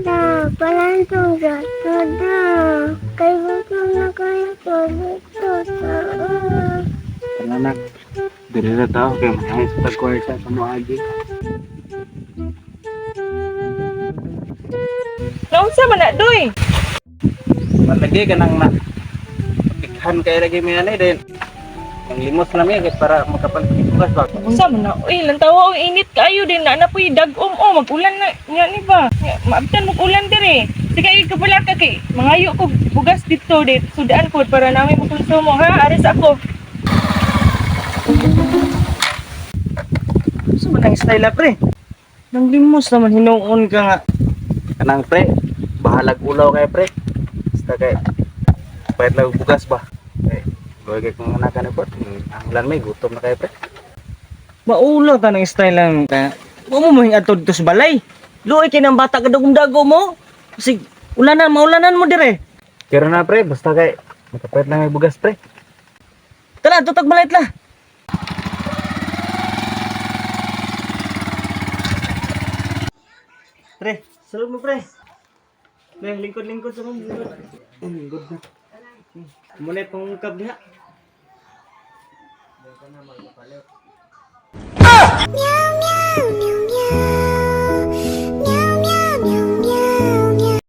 Da, palantong gato da. Kay gutom na kayo ko dito sa. Anak, diri na tao kay mahay sa tagkwarta sa moagi. Naunsa man na doy? Malagi ka nang na. Pikhan kay lagi mi anay din. Ang limos na mi kay para makapagbugas ba. Unsa man na? Uy, lantawa og init kaayo din na na puy dag-om oh, mag-ulan na nya ni ba? Nya, maabtan mag-ulan diri. Sige ay kapala ka kay mangayo ko bugas dito dit sudaan ko para nami makonsumo ha. Aris ako. Sa man ang style ah, pre? Nang limos naman hinuon ka nga. Kanang pre, bahalag ulaw kay pre. Basta kay pahit lang bugas ba. Kay luoy kay kung anak ka na po. Ang ulan may gutom na kay pre. Maulaw ta ng style lang ka. Wa mo mohing adto dito sa balay. Luoy kay ng bata kadugong dago mo. Sig ulanan maulanan mo dire. Pero na pre, basta kay makapahit lang may bugas pre. Tara, tutag balay la. Pre, salud mo pre. Pre, lingkod-lingkod sa mong lingkod. Lingkod na. Muna pangungkab diha. Meow.